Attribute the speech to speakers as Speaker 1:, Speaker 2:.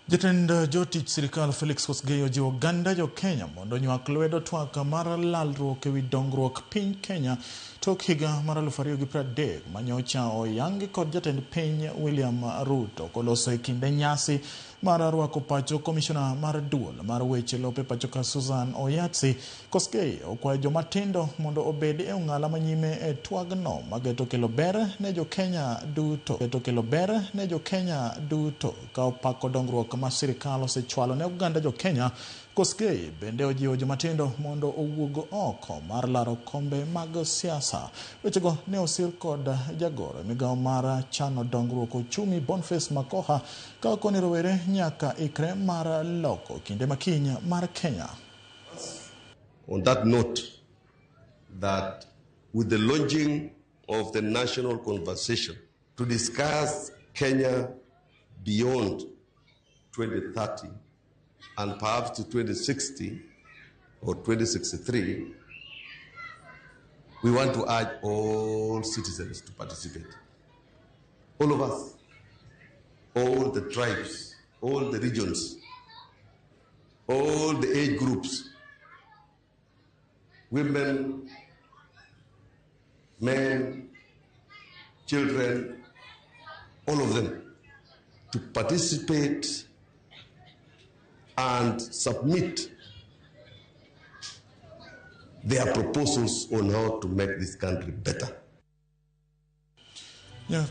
Speaker 1: Jatend jotich sirikal Felix Kosgei ojiwo oganda jo Kenya mondo onywak lwedo twak mar lalruok ewi dongruok piny Kenya tok higa mar 2030 manyocha oyangi kod jatend piny William Ruto koloso e kinde nyasi mar rwako pacho komishona mar duol mar weche lope pacho ka Susan Oyatsi. Kosgei okwayo jomatindo mondo obed e ong'ala manyime e twagno mageto kelo ber ne jo Kenya duto. Geto kelo ber ne jo Kenya duto ka opako dongruok ma sirikal osechwalo ne oganda jo Kenya. Kosgei bende ojiwo jomatindo mondo owuog oko mar laro kombe mag siasa. Wechego ne osir kod jagoro e migawo mar chano dongruok ochumi Boniface Makoha ka okoni rowere nyaka ikre mar loko kinde makiny mar Kenya.
Speaker 2: On that note, that with the launching of the national conversation to discuss Kenya beyond 2030 and perhaps to 2060 or 2063, we want to urge all citizens to participate. All of us, all the tribes, all the regions, all the age groups, women, men, children, all of them, to participate and submit their proposals on how to make this country better.
Speaker 1: Yeah,